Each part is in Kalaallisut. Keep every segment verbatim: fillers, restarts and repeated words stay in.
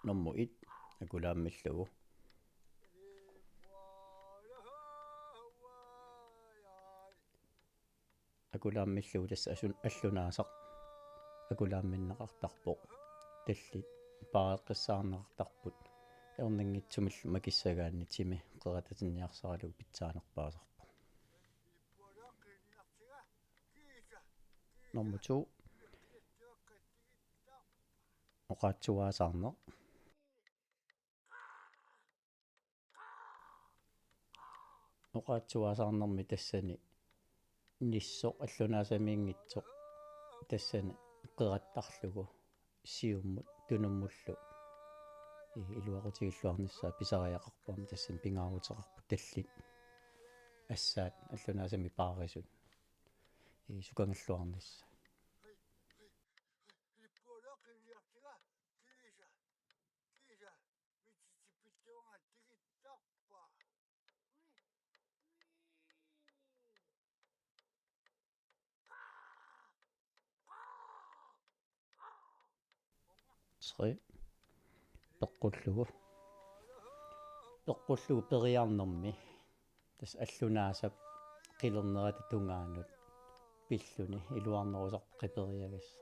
Nummer et, akulaammillugu. Akulaammillugu tassa asun-, allunaasaq akulaamminneqartarpoq. Tallit paareqqissaarneqartarput. Erninngitsumillu makissagaanni timi qeratatinniarsaralugu pitsaanerpaasarpoq. Nummer to. Oqaatsuaasaarneq. Oqaatsuaasaarnermi tassani nissoq allunaasamiinngitsoq tassani qerattarlugu siumut tunummullu i-, iluaqutigilluarnissaa pisariaqarpoq, aamma tassani pingaaruteqarpoq tallit assaat allunaasamik paarisut i-, sukangalluarnissaat. Tre. Peqqullugu. Peqqullugu periarnermi. Tassa allunaasap qilernerata tungaanut pilluni iluarnerusarpoq qiperiagassaq.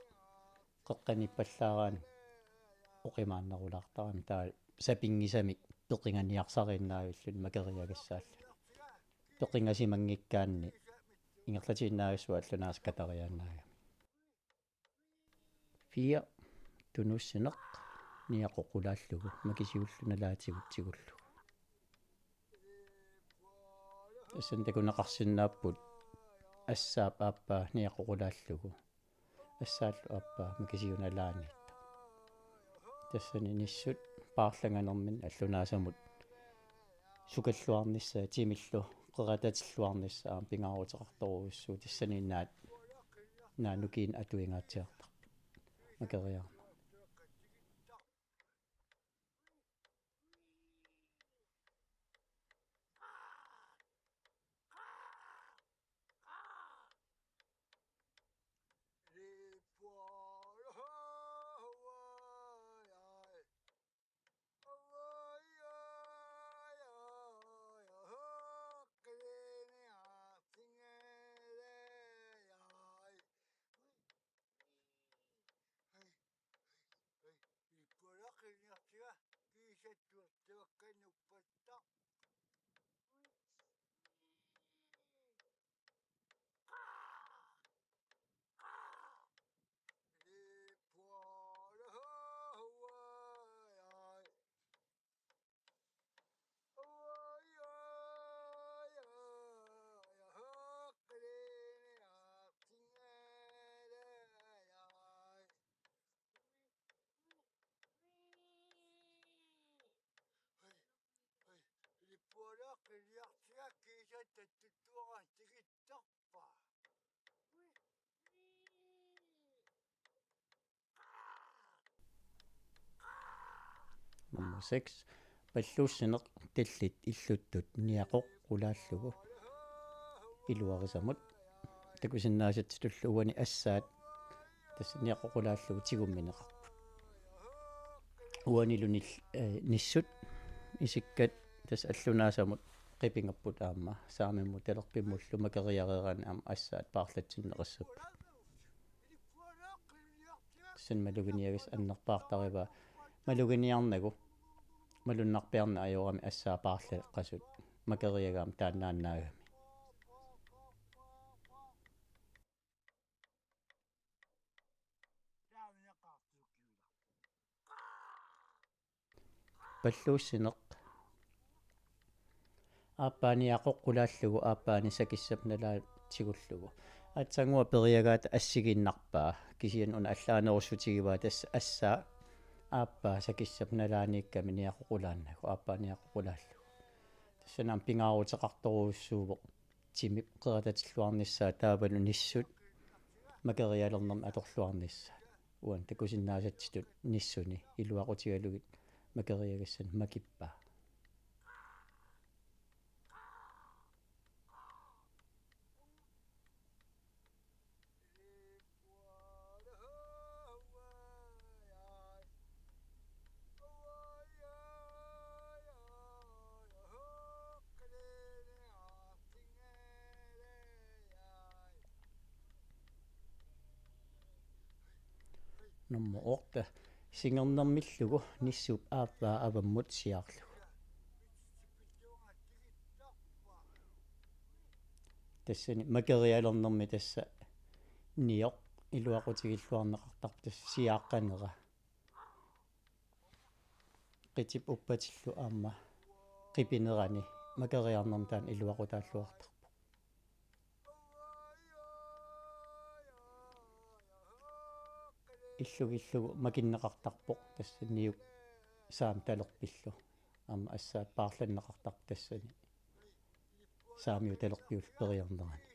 Qeqqaniippallaaraanni oqimaannerulaartarami, taava sapinngisamik peqinganiarsariinnaavilluni makeriagassaalluni. Peqingasimanngikkaanni ingerlatiinnaavissuaq allunaasaq katariaannaagami. Fire. Tunuussineq niaqoq qulaallugu makisiullu nalaatigut tigullugu. Tassani takuneqarsinnaapput assaap aappaa niaqoq qulaallugu, assaallu aappaa makisiunalaaniittoq. Tassani nissut paarlanganerminni allunaasamut sukalluarnissaa timillu qeratatilluarnissaa aamma pingaaruteqartorujussuuvoq, tassaniinnaat naak nukiinik atuingaatsiartarput makeriarnermi. Ippola qiniartiga kiisattuartiga kanuppatta. Ippola huai. Nummer seks. Palluussineq tallit illuttut niaqoq qulaallugu iluarisamut. Takusinnaasatsitullu uani assaat tassa niaqoq qulaallugu tigummineqarput. Uanilu nil-, eh, nissut isikkat tassa allunaasamut qipinngapput aamma saamimmut talerpimmullu makeriareeraanni aamma assaat paarlatsinneqassapput. Tassani maluginiagassaq annerpaartarivaa. Maluginiarnagu malunnarpiarneq ajorami assaat paarleqqasut makeriagaat taannaannaagami. Palluussineq. Aappaa niaqoq qulaallugu aappaani sakissap nalaani tigullugu. Aatsaannguaq periagaata assigiinnarpaa, kisianni una allaanerussutigivaa tassa assaa aappaa sakissap nalaaniikkami niaqoq qulaannagu, aappaa niaqoq qulaallugu. Tassani aamma pingaaruteqartorujussuuvoq timip qeratatilluarnissaa taavalu nissut makerialernermik atorluarnissaat. Uani takusinnaasatsitut nissuni iluaqutigalugit makeriagassanik makippaa. Nummer otte. Singernermillugu nissup aappaa avammut siaarlugu. Tassani makerialernermi tassa nioq iluaqutigilluarneqartarpoq, tassa siaaqqanera. Qitip uppatillu aamma qipinerani makeriarnermi taanna iluaqutaalluartarpoq. Illugillugu makinneqartarpoq tassa niuk saamik talerpillu. Aamma assaat paarlanneqartarpoq tassani saamiup talerpiullu periarnerani.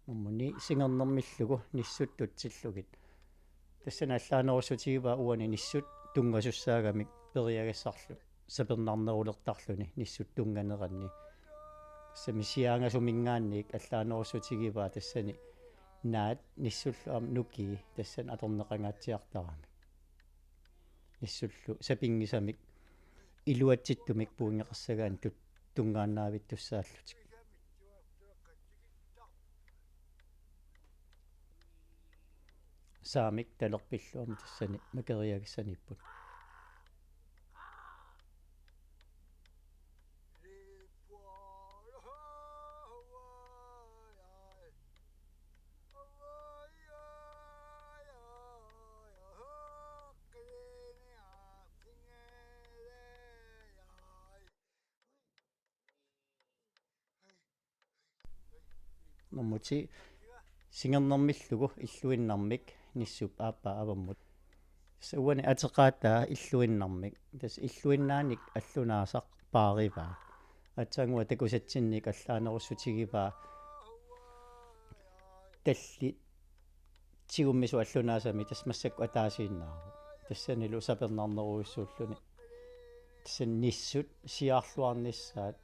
Nummer ni, singernermillugu nissut tutsillugit. Tassani allaanerussutigivaa uani nissut tunngasussaagamik periagassarlu sapernarnerulertarluni nissut tunnganeranni. Tassami siaangasuminngaanniit allaanerussutigivaa tassani naat nissullu aamma nukii tassani atorneqangaatsiartaramik. Nissullu sapinngisamik iluatsittumik pointeqassagaanni tut-, tunngaannaavittussaallutik. Saamik talerpillu aamma tassani makeriagissaniipput. Nummer ti, singernermillugu illuinnarmik nissup aappaa avammut. Tassa uani ateqaataa illuinnarmik. Tassa illuinnaanik allunaasaq paarivaa. Aatsaannguaq takusatsinniik allaanerussutigivaa tallit tigummisut allunaasami tassa massakkut ataasiinnaavoq. Tassanilu sapernarnerujussuulluni. Tassani nissut siaarluarnissaat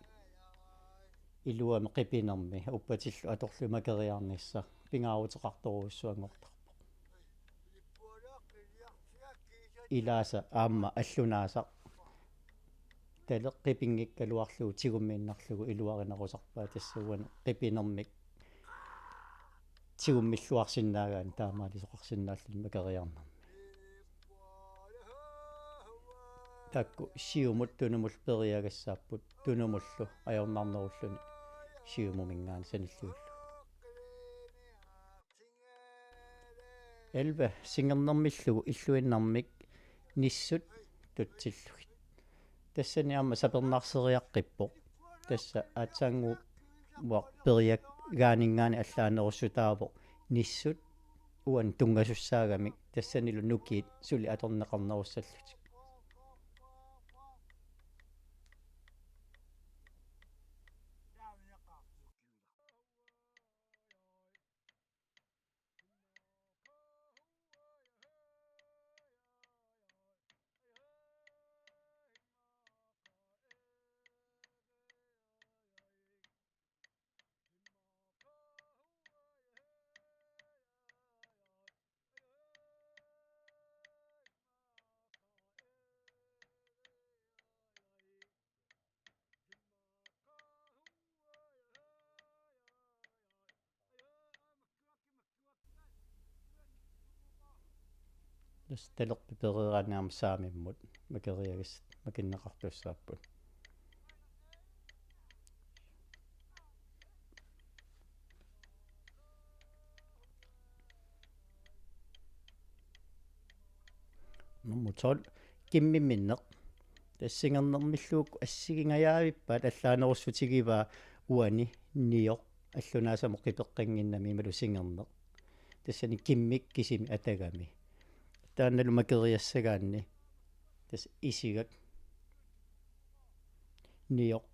iluamik qipinermi uppatillu atorlugit makeriarnissaq pingaaruteqartorujussuanngortarpoq. Ilaasa aamma allunaasaq taleq qipinngikkaluarlugu tigummiinnarlugu iluarinerusarpaa, tassa uani qipinermik tigummilluarsinnaagaanni taamaalisoqarsinnaalluni makeriarnermi. Taakku siumut tunumullu periagassaapput, tunumullu ajornarnerulluni siumuminngaanniit sanilliullugu. Elleve, singernermillugu illuinnarmik nissut tutsillugit. Tassani aamma sapernarseriaqqippoq. Tassa aatsaannguaq periagaaninngaanniit allaanerussutaavoq nissut uani tunngasussaagamik, tassanilu nukiit suli atorneqarnerussallutik. Tassa talerpit pereeraanni aamma saamimmut makeriagassat makinneqartussaapput. Nummer tolv, kimmimminneq. Tassa singernermillugu assigingajaavippaat allaanerussutigivaa uani nioq allunaasamut qipeqqannginnami imaluunniit singerneq. Tassani kimmik kisimi atagami. Taannalu makeriassagaanni tassa isigak nioq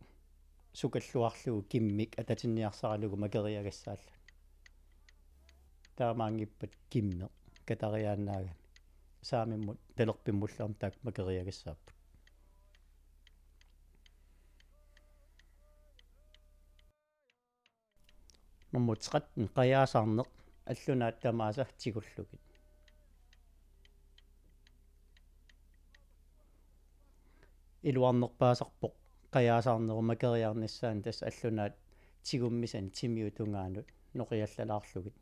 sukalluarlugu kimmik atatinniarsaralugu makeriagassaalluni. Taamaanngippat kimmeq katariaannaagami. Saamimmut talerpimmullu aamma taakku makeriagassaapput. Nummer tretten, qajaasarneq, allunaat tamaasa tigullugit. Iluarnerpaasarpoq qajaasaarnerup makeriarnissaanut tassa allunaat tigummisani timiup tungaanut noqiallalaarlugit.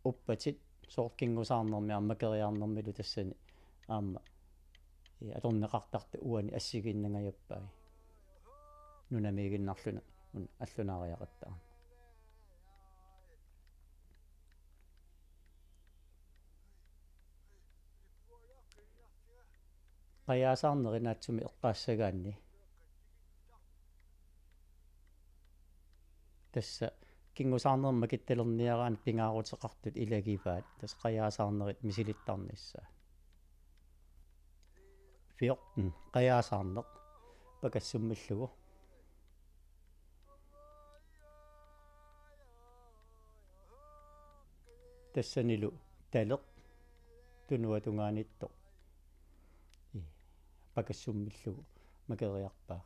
Uppatit soorlu kingusaarnermi aamma makeriarnermilu tassani aamma, eh, atorneqartartut uani assigiinnangajappai. Nunamiiginnarluni una allunaariaqattaarneq. Qajaasaarnerit naatsumik eqqaassagaanni. Tassa kingusaarnerup makittalerniaraanni pingaaruteqartut ilagivaat. Tassa qajaasaarnerit misilittarnissaat. Fjorten, qajaasaarneq pakassummillugu. Tassanilu taleq tunuata tungaanittoq, ii, pakassummillugu makeriarpaa.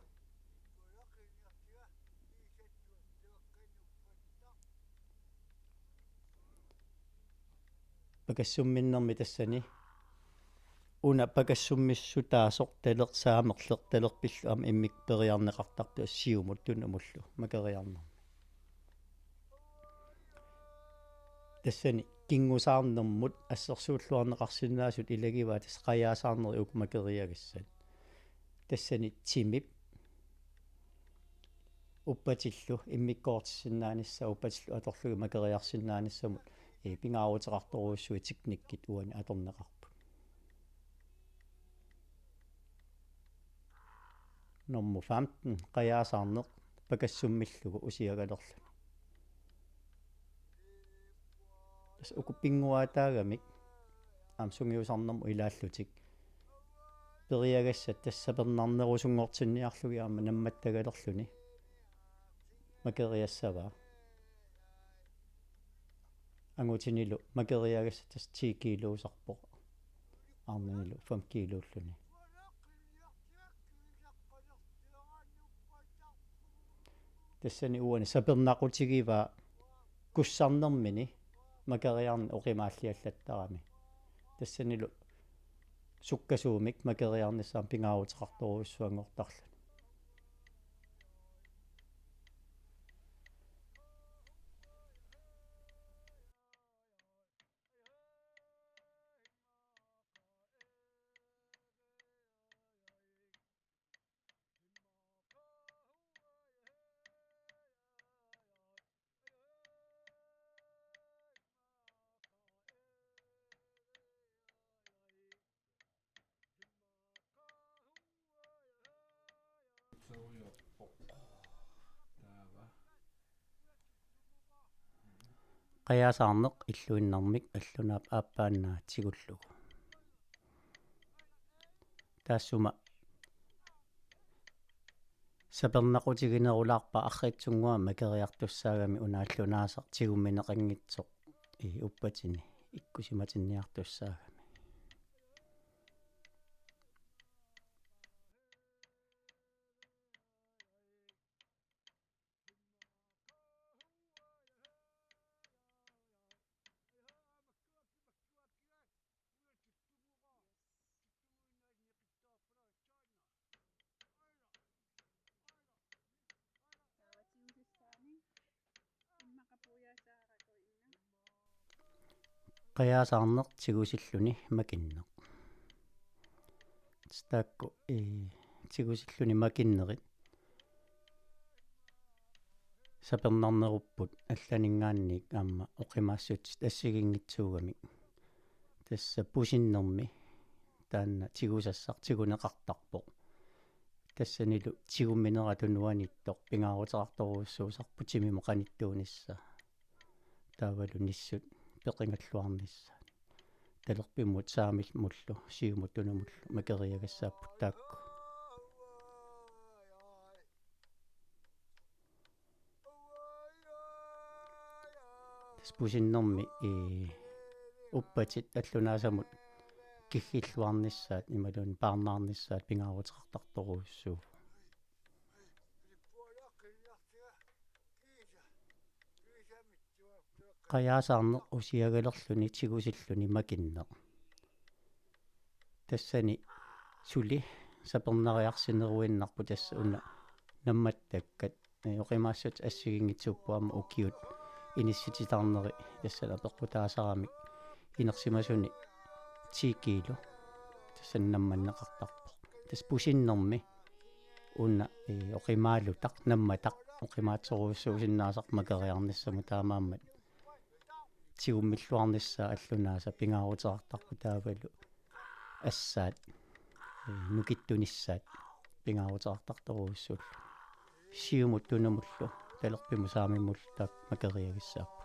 Pakassumminnermi tassani una pakassummissutaasoq taleq saamerleq talerpillu aamma immikkut periarneqartarpoq siumut tunumullu makeriarnermi. Tassani kingusaarnermut assersuulluarneqarsinnaasut ilagivaat tassa qajaasaarnerit uku makeriagassat. Tassani timip uppatillu immikkoortissinnaanissaa uppatillu atorlugit makeriarsinnaanissamut, eh, pingaaruteqartorujussuit teknikkit uani atorneqarput. Nummer femten, qajaasaarneq pakassummillugu usiagalerluni. Tassa uku pinnguaataagamik aamma sungiusarnermut ilaallutik periagassat tassa sapernarnerusunngortinniarlugit aamma nammattagalerluni makeriassavaa. Angutinilu makeriagassat tassa ti kiiluusarpoq. Arnanilu fem kiiluulluni. Tassani uani sapernaqutigivaa kussarnermini makeriarneq oqimaalliallattarami. Tassanilu sukkasuumik makeriarnissaa aamma pingaaruteqartorujussuanngortarluni. Qajaasaarneq illuinnarmik allunaap aappaannaa tigullugu. Taassuma sapernaqutiginerulaarpara arriitsunnguamik makeriartussaagami una allunaasaq tigummineqanngitsoq, ii, uppatini ikkusimatinniartussaagami. Qajaasaarneq tigusilluni makinneq. Taakku, ee, tigusilluni makinnerit sapernarnerupput allaninngaanniit aamma oqimaassutsit assigiinngitsuugamik. Tassa pusinnermi taanna tigusassaq tiguneqartarpoq. Tassanilu tigumminerat tunuaniittoq pingaaruteqartorujussuusarpoq timimut qanittuunissaa. Taavalu nissut peqingalluarnissaat. Talerpimmut saamilmullu siumut tunumullu makeriagassaapput taakku. Tassa pusinnermi, ii, uppatit allunaasamut kiggilluarnissaat imaluunniit paarnaarnissaat pingaaruteqartartorujussuuvoq. Qajaasaarneq usiagalerluni tigusilluni makinneq. Tassani suli sapernariarsineruinnarpoq tassa una nammattakkat, eh, oqimaassuseq assigiinngitsuupput aamma ukiut inissititaarneri tassa apeqqutaasaramik inersimasuni ti kilo tassa nammanneqartarpoq. Tassa pusinnermi una, eh, oqimaalutaq nammataq oqimaatsorujussuusinnaasarpoq makeriarnissamut taamaammat tigummilluarnissaa allunaasa pingaaruteqartarpoq taavalu assaat, eh, nukittunissaat pingaaruteqartartorujussuulluni. Siumut tunumullu talerpimmut saamimmullu taakku makeriagissaapput.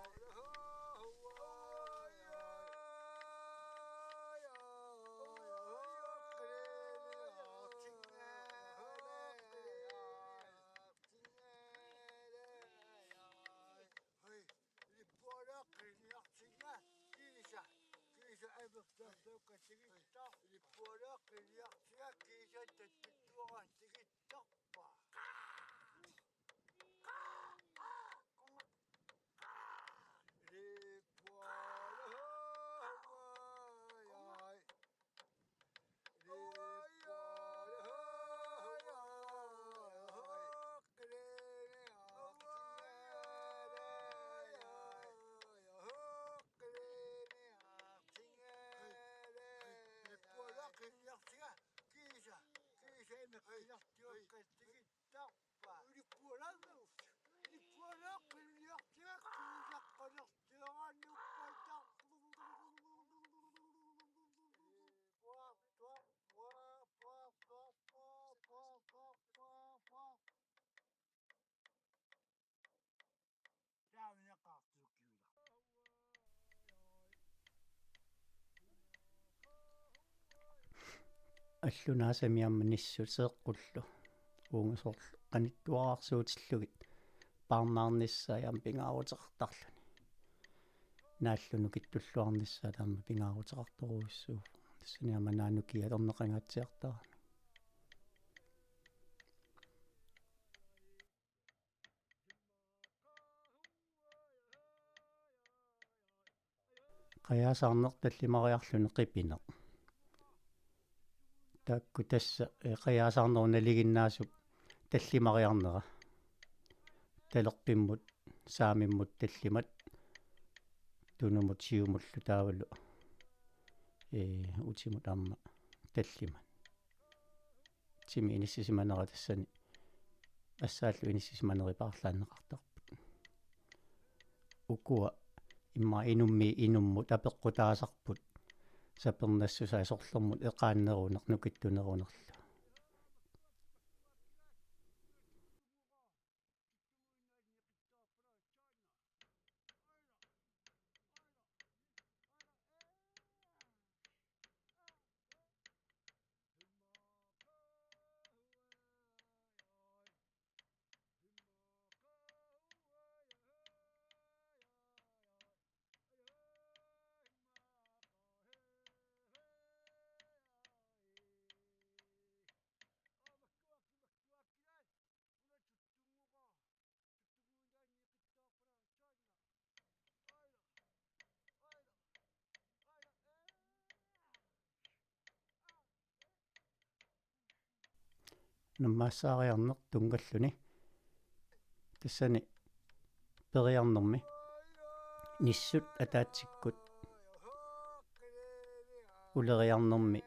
Allunaasami aamma nissut seeqqullu uunga soorlu qanittuararsuutillugit paarnaarnissaat aamma pingaaruteqartarluni. Naallu nukittulluarnissaat aamma pingaaruteqartorujussuuvoq. Tassani aamma naak nukiit atorneqangaatsiartaramik. Qajaasaarneq tallimariarluni qipineq. Taakku tassa, eh, qajaasaarnerup nalinginnaasup tallimariarnera. Talerpimmut, saamimmut tallimat, tunumut siumullu taavalu, eh, utimut aamma tallimat. Timi inissisimanera tassani assaallu inissisimaneri paarlaanneqartarput. Ukua immaqa inummiit inummut apeqqutaasarput sapernassusaa sorlermut eqaanneruneq nukittunerunerlu. Nammaassaariarneq tunngalluni. Tassani periarnermi nissut ataatsikkut uleriarnermi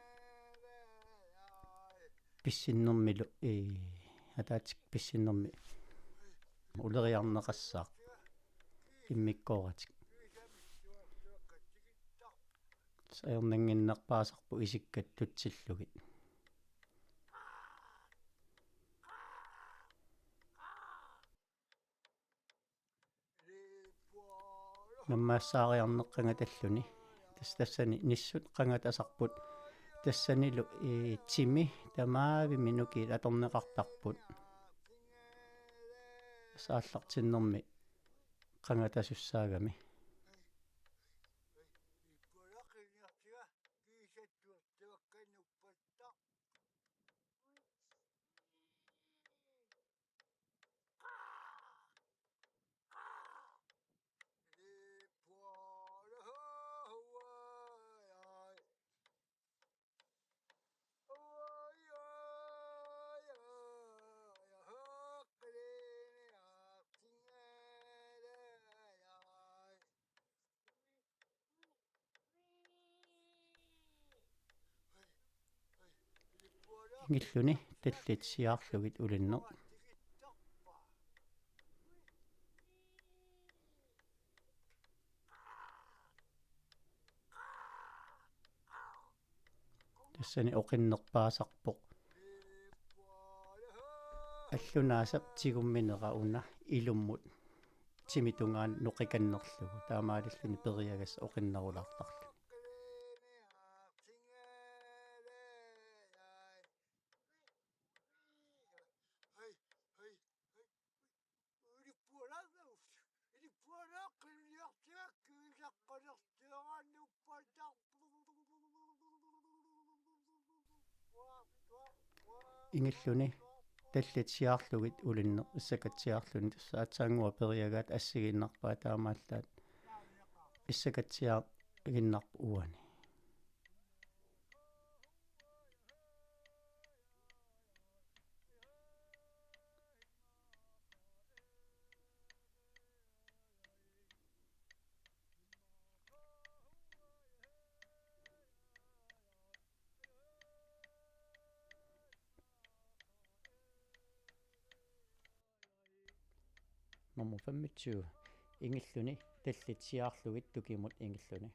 pissinnermilu, ee, ataatsikkut pissinnermi uleriarneqassaaq immikkooratik. Ajornannginnerpaasarput isikkat tutsillugit. Nammaassaariarneq qangatalluni. Tassa tassani nissut qangatasarput. Tassanilu, ee, timi tamaavimmi nukiit atorneqartarput. Tassa aallartinnermi qangatasussaagami. Ingilluni tallit siaarlugit ulinneq. Tassani oqinnerpaasarpoq allunaasap tigumminera una ilummut timitungaanut noqikannerlugu, taamaalilluni periagassaq oqinnerulaartarluni. Ingilluni tallit siaarlugit ulinneq issakatsiarluni, tassa aatsaannguaq periagaat assigiinnarpaa, taamaallaat issakatsiaaginnarpoq uani. Nummer femogtyve. Ingilluni tallit siaarlugit tukimut ingilluni.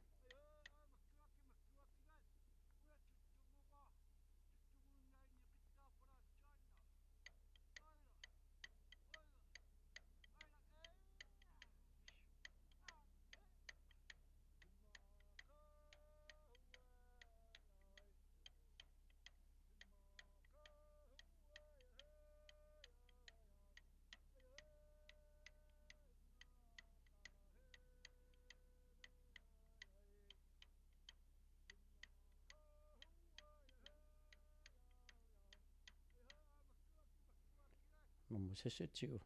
Nummer seksogtyve.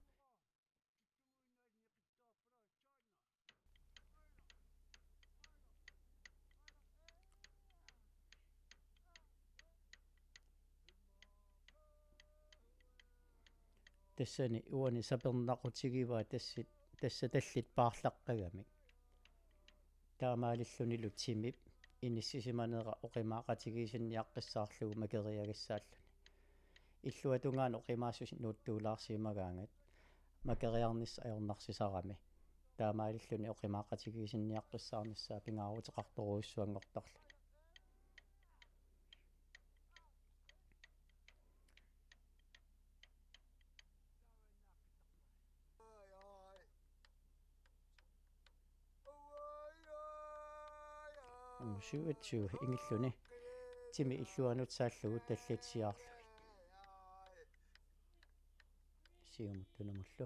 Tassani uani sapernaqutigivaa tassit, tassa tallit paarlaqqagamik. Taamaalillunilu timip inissisimanera oqimaaqatigiissinniaqqissaarlugu makeriagassaalluni. Illuatungaanut oqimaassuseq nuuttuulaarsimagaangat makeriarnissaq ajornarsisarami. Taamaalilluni oqimaaqatigiissinniaqqissaarnissaa pingaaruteqartorujussuanngortarluni. Nummer syvogtyve ingilluni timi illuanut saallugu tallit siaarlugit. Siumut tunumullu.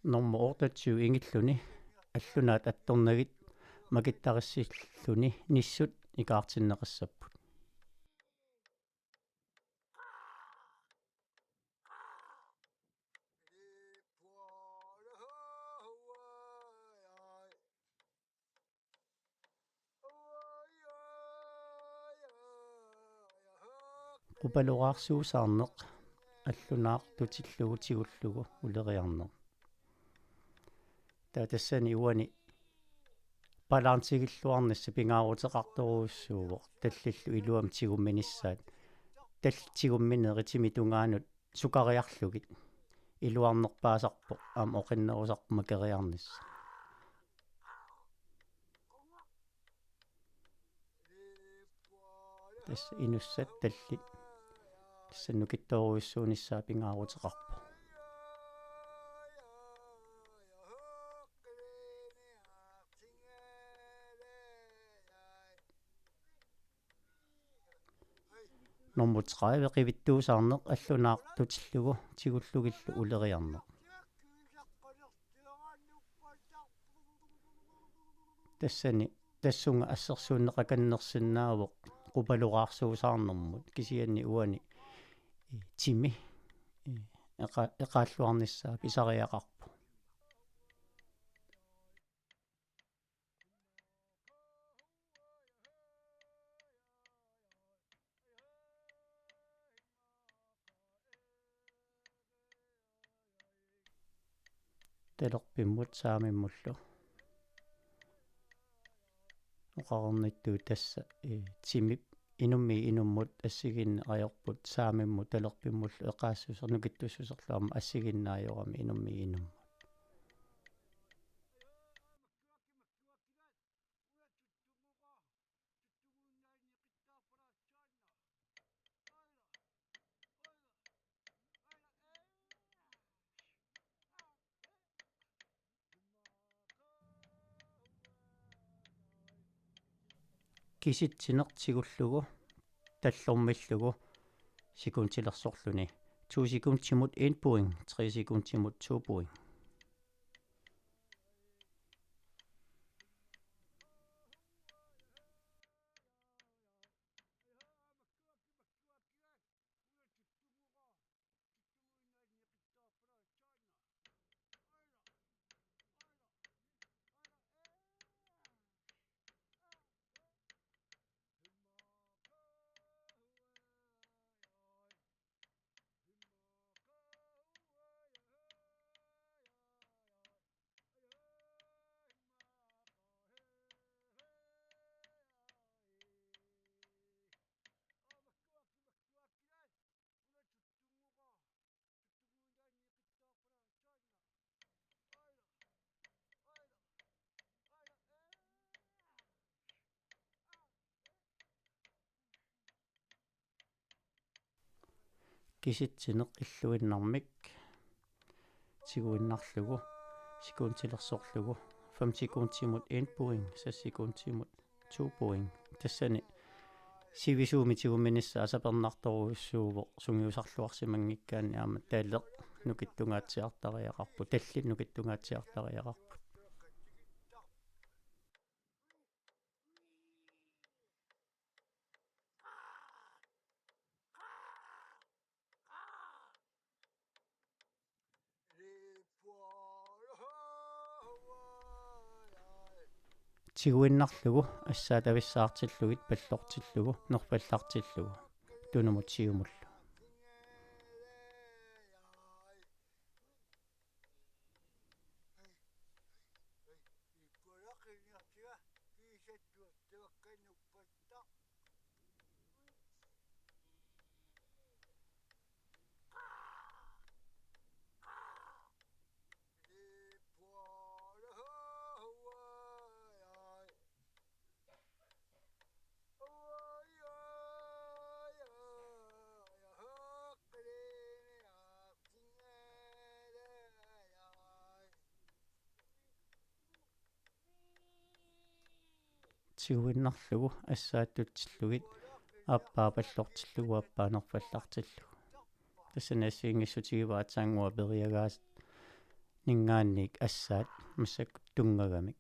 Nummer otteogtyve ingilluni allunaat attornagit makittarissilluni nissut ikaartinneqassapput. Qupaloraarsuusaarneq allunaaq tutillugu tigullugu uleriarneq. Taava tassani uani balancetigilluarnissaq pingaaruteqartorujussuuvoq, tallillu iluamik tigumminissaat. Tallit tigumminerit timitungaanut sukariarlugit iluarnerpaasarpoq aamma oqinnerusarpoq makeriarnissaq. Tassa inussat tallit tassa nukittoorujussuunissaa pingaaruteqarpoq. Nummer tredive qivittuusaarneq allunaaq tutillugu tigullugillu uleriarneq. Tassani tassunga assersuunneqakannersinnaavoq qupalorarsuusaarnermut, kisianni uani, eh, timi, eh, eqa-, eqaalluarnissaa pisariaqarpoq. Talerpimmut saamimmullu oqarnittut tassa, eh, timip inummiit inummut assigiinneq ajorput, saamimmut talerpimmullu eqaassuseq nukittussuserlu aamma assigiinneq ajorami inummiit inummut. Kisitsineq tigullugu, tallormillugu, sekundilersorluni. To sekundimut en point, tre sekundimut to point. Kisitsineq illuinnarmik tiguinnarlugu, sekundilersorlugu, fem sekundimut en point, seks sekundimut to point. Tassani sivisuumik tiguminissaq asapernartorujussuuvoq, sungiusarluarsimanngikkaanni aamma taleq nukittungaatsiartariaqarpoq, tallit nukittungaatsiartariaqarput. Tiguinnarlugu assaat avissaartillugit pallortillugu nerfallartillugu tunumut siumullu. Tiguinnarlugu assaat tutsillugit aappaa pallortillugu aappaa nerfallartillugu. Tassani assigiinngissutigivaat aatsaannguaq periagaanninngaanniit assaat massakkut tunngagamik.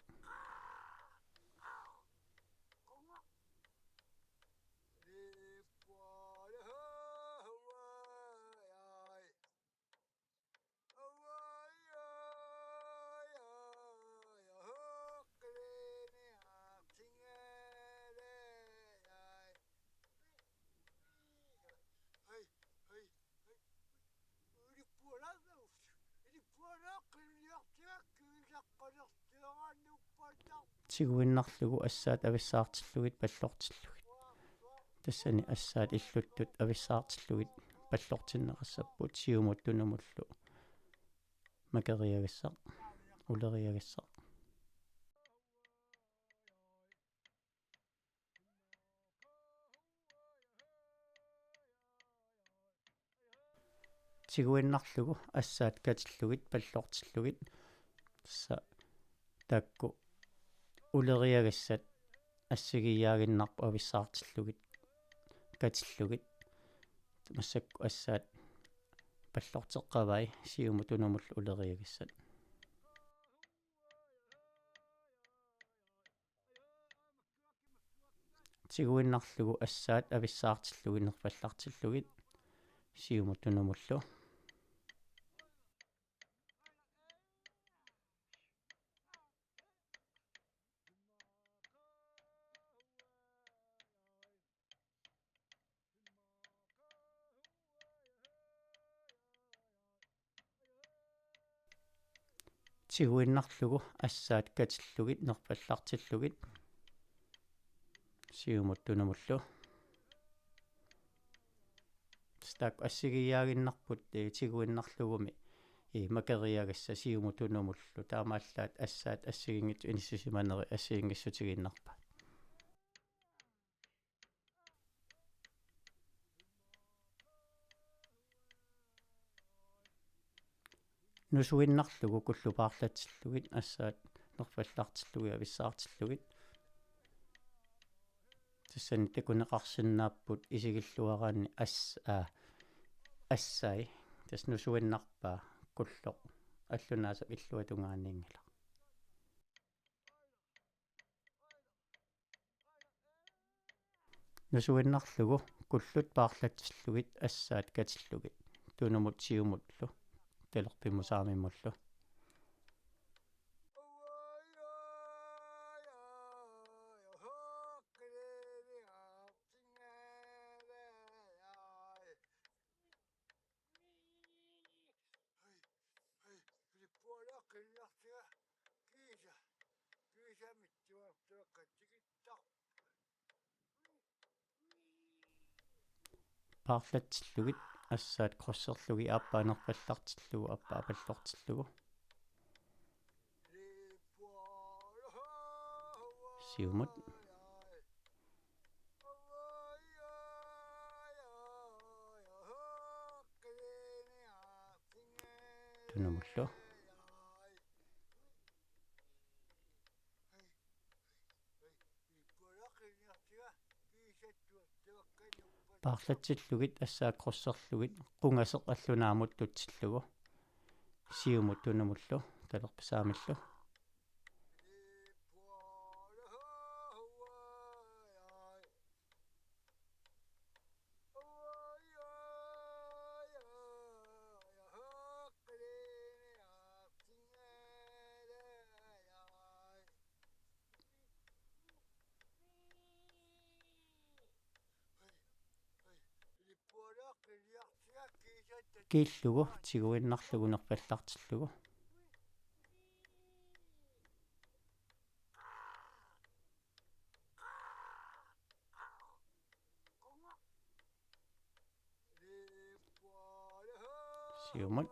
Tiguinnarlugu assaat avissaartillugit pallortillugit. Tassani assaat illuttut avissaartillugit pallortinneqassapput siumut tunumullu makeriagassaq, uleriagassaq. Tiguinnarlugu assaat katillugit pallortillugit. Tassa taakku uleriagassat assigiiaaginnarput avissaartillugit katillugit. Massakkut assaat pallorteqqavai siumut tunumullu uleriagassat. Tiguinnarlugu assaat avissaartillugit nerfallartillugit siumut tunumullu. Tiguinnarlugu assaat katillugit nerfallartillugit siumut tunumullu. Taakku assigiiaaginnarput, eh, tiguinnarlugumi, eh, makeriagassat siumut tunumullu. Taamaallaat assaat assigiinngitsut inissisimaneri assigiinngissutigiinnarpaat. Nusuinnarlugu kullut paarlatsillugit assaat nerfallartillugit avissaartillugit. Tassani takuneqarsinnaapput isigilluaraanni as-, aa, assai. Tassa nusuinnarpaa kulloq allunaasap illuatungaaniinngilaq. Nusuinnarlugu kullut paarlatsillugit assaat katillugit tunumut siumullu talerpimmut saamimmullu. Paarlatsillugit assaat krydserlugit aappaa nerfallartillugu aappaa aapallortillugu. Siumut. Tunumullu. Paarlatsillugit assaat krydserlugit qungaseq allunaamut tutsillugu. Siumut tunumullu talerpimmut saamillu. Kiillugu tiguinnarlugu nerfallartillugu. Siumut.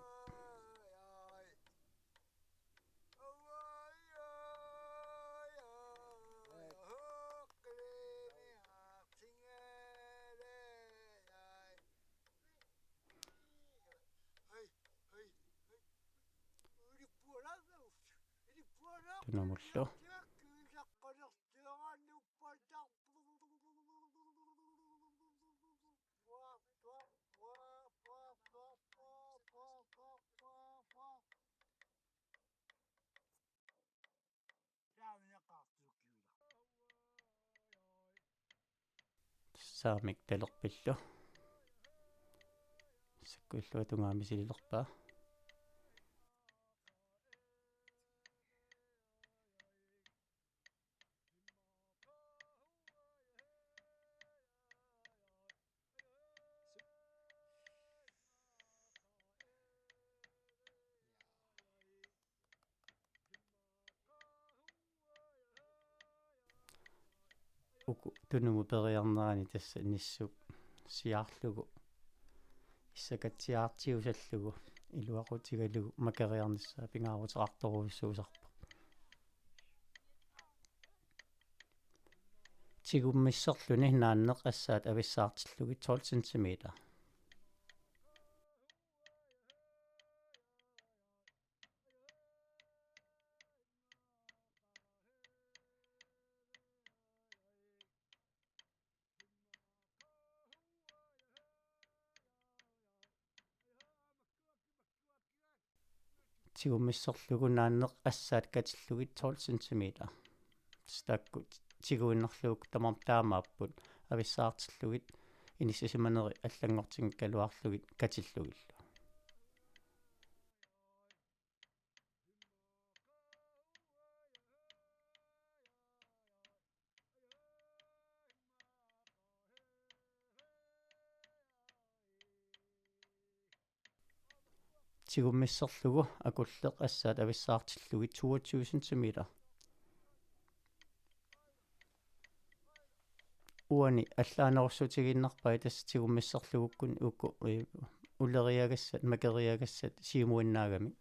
Tunumullu. Saamik talerpillu. Sakkuilluatungaa misililerpaa. Uku tunumut periarnerani tassa nissuk siaarlugu issakatsiaartiusallugu iluaqutigalugu makeriarnissaa pingaaruteqartorujussuusarpoq. Tigummissorluni naanneq assaat avissaartillugit tolv centimeter. Tigummissorlugu naanneq assaat katillugit tolv centimeter. Taakku tiguinnarlugu tamarmik taamaapput avissaartillugit inissisimaneri allanngortinngikkaluarlugit katillugillu. Tigummisserlugu akulleq assaat avissaartillugit toogtyve centimeter. Uani allaanerussutigiinnarpai tassa tigummisserlugukkut uku, eh, uleriagassat, makeriagassat siumuinnaagamik.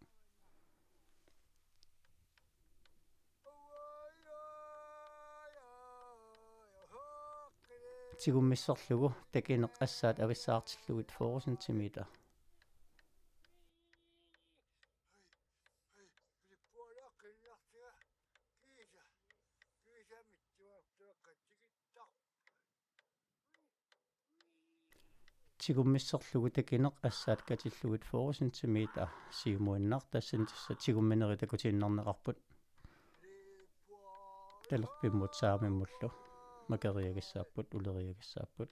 Tigummisserlugu takineq assaat avissaartillugit fyrre centimeter. Tigummisserlugu takineq assaat katillugit fyrre centimeter siumuinnaq, tassani tassa tigumminerit takutiinnarneqarput. Talerpimmut saamimmullu makeriagissaapput, uleriagissaapput.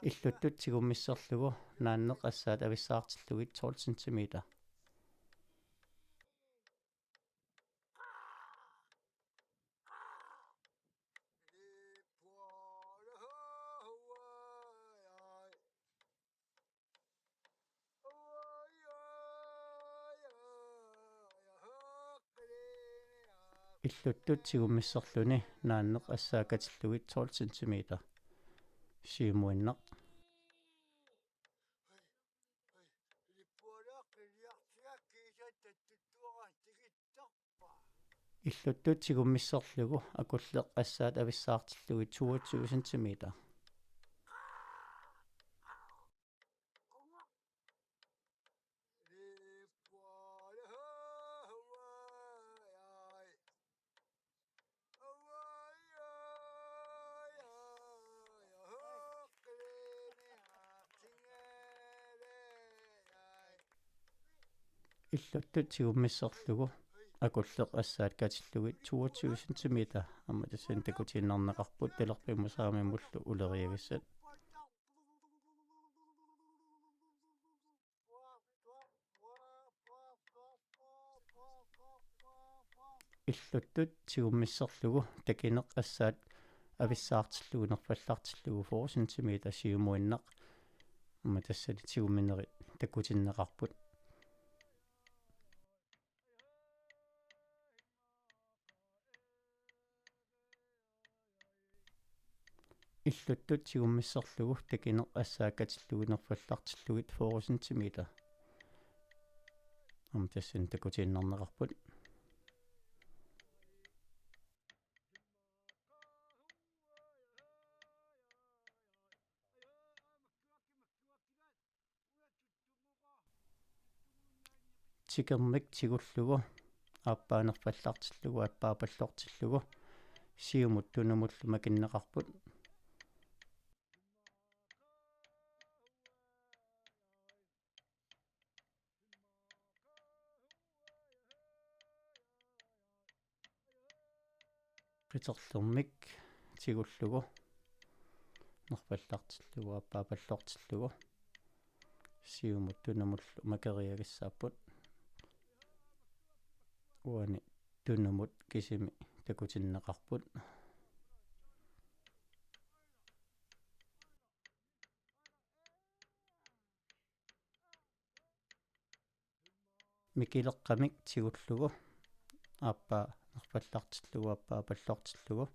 Illuttut tigummisserlugu naanneq assaat avissaartillugit tolv centimeter. Illuttut tigummisserluni naanneq assaat katillugit tolv centimeter siumuinnaq. Illuttut tigummisserlugu akulleq assaat avissaartillugit toogtyve centimeter. Illuttut tigummisserlugu akulleq assaat katillugit toogtyve centimeter. Aamma tassani takutiinnarneqarput talerpimmut saamimmullu uleriagassat. Illuttut tigummisserlugu takineq assaat avissaartillugu nerfallartillugu fyrre centimeter siumuinnaq. Aamma tassani tigumminerit takutinneqarput. Illuttut tigummisserlugu takineq assaat katillugit nerfallartillugit fyrre centimeter. Aamma tassani takutiinnarneqarput. Tikermik tigullugu aappaa nerfallartillugu aappaa pallortillugu siumut tunumullu makinneqarput. Qiterlermik tigullugu nerfallartillugu aappaa pallortillugu siumut tunumullu makeriagissaapput. Uani tunumut kisimi takutinneqarput. Mikileqqamik tigullugu aappaa nerfallartillugu aappaa pallortillugu.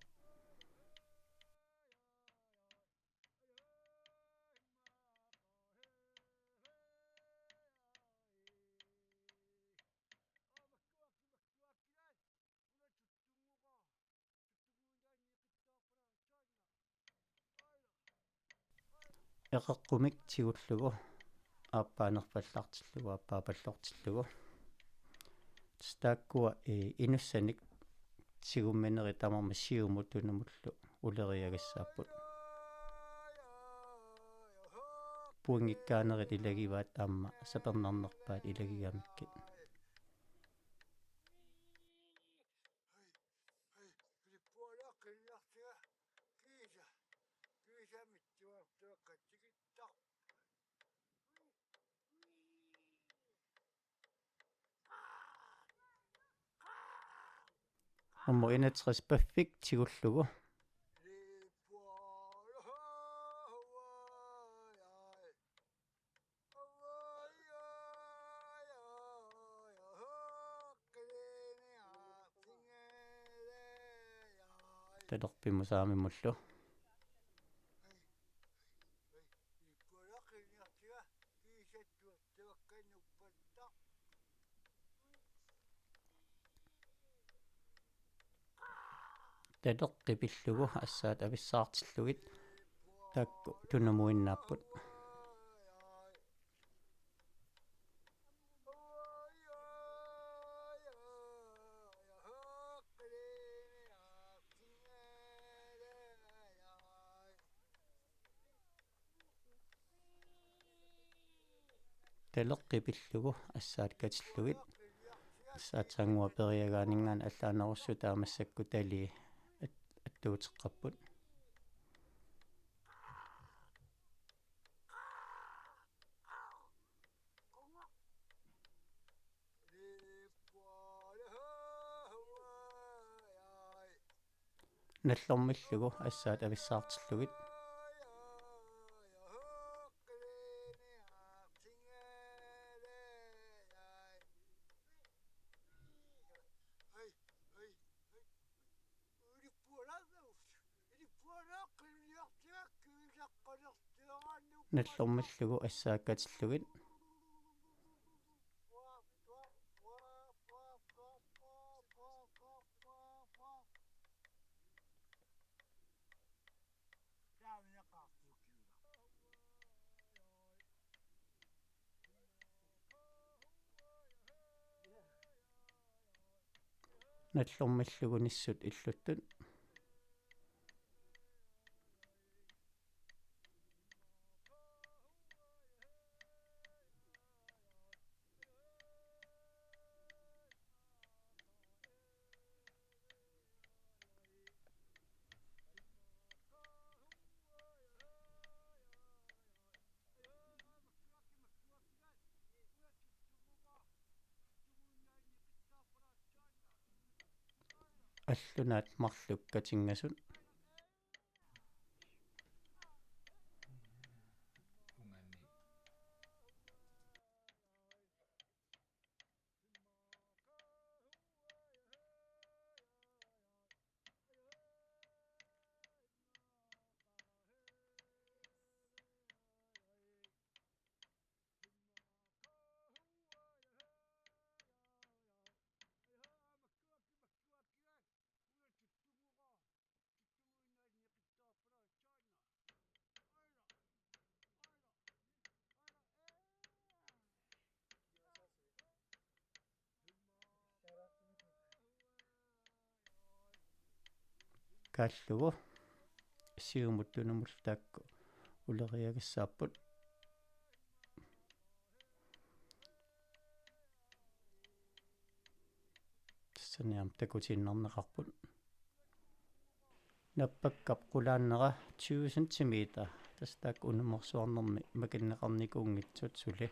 Eqeqqumik tigullugu aappaa nerfallartillugu aappaa pallortillugu. Tassa taakkua, eh, inussanik tigumminerit tamarmik siumut tunumullu uleriagissaapput. Uanngikkaanerit ilagivaat aamma sapernarnerpaat ilagigamikkit. Nummer enogtres perfekt tigullugu. Talerpimusaamimullu. Taleqqi pillugu assaat avissaartillugit taakku tunumuinnaapput. Taleqqi pillugu assaat katillugit. Assaat sannguaq periagaaninngaanniit allaanerussutaa massakkut talii at-, attuuteqqapput. Nallormillugu assaat avissaartillugit. Nallormillugu assaat katillugit. Nallormillugu nissut illuttut. Allunaat marluk katinngasut. Kaallugu siumut tunumullu taakku uleriagissaapput. Tassani aamma takutiinnarneqarput. Nappakka qulaannera tyve centimeter. Tassa taakku unammersuarnermi makinneqarnikuunngitsut suli.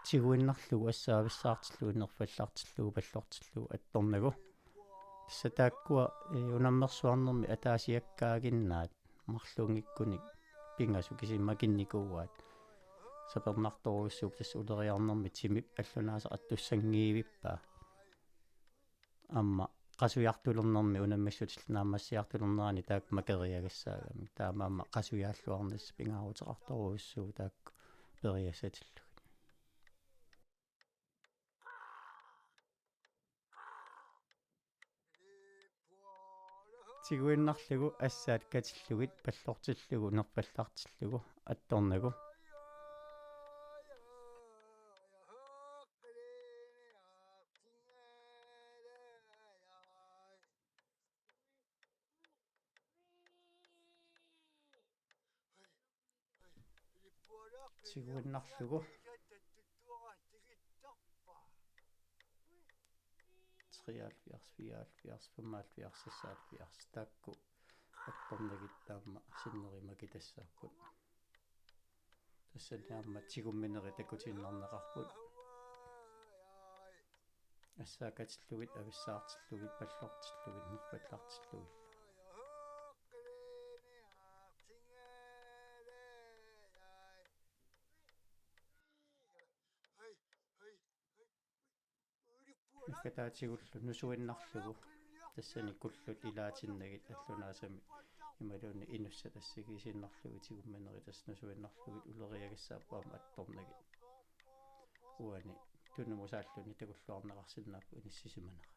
Tiguinnarlugu assaavissaartillugu nerfallartillugu pallortillugu attornagu. Tassa taakkua, ee, unammersuarnermi ataasiakkaaginnaat marluunngikkunik pingasut kisianni makinnikuuaat. Sapernartorujussuupput tassa uleriarnermi timip allunaasaq attussanngivippaa. Aamma qasujartulernermi unammissutillit naammassijartulernerani taakku makeriagassaagamik. Taamaammat qasujaalluarnissaq pingaaruteqartorujussuuvoq taakku periassatillugit. Tiguinnarlugu assaat katillugit, pallortillugu, nerpallartillugu, attornagu. Tiguinnarlugu. Treoghalvfjerds, fireoghalvfjerds, femoghalvfjerds, seksoghalvfjerds. Taakku attornagit taama sinneri makitassaapput. Tassani aamma tigumminerit takutiinnarneqarput. Assaat katillugit, avissaartillugit, pallortillugit, nerpallartillugit. Nakkataatigullu nusuinnarlugu. Tassani kullut ilaatinnagit allunaasami imaluunniit inussat assigiissinnarlugit tigumminerit tassa nusuinnarlugit uloriagassaappat aamma attornagit. Uani tunumut saalluni takulluarneqarsinnaapput inissisimanera.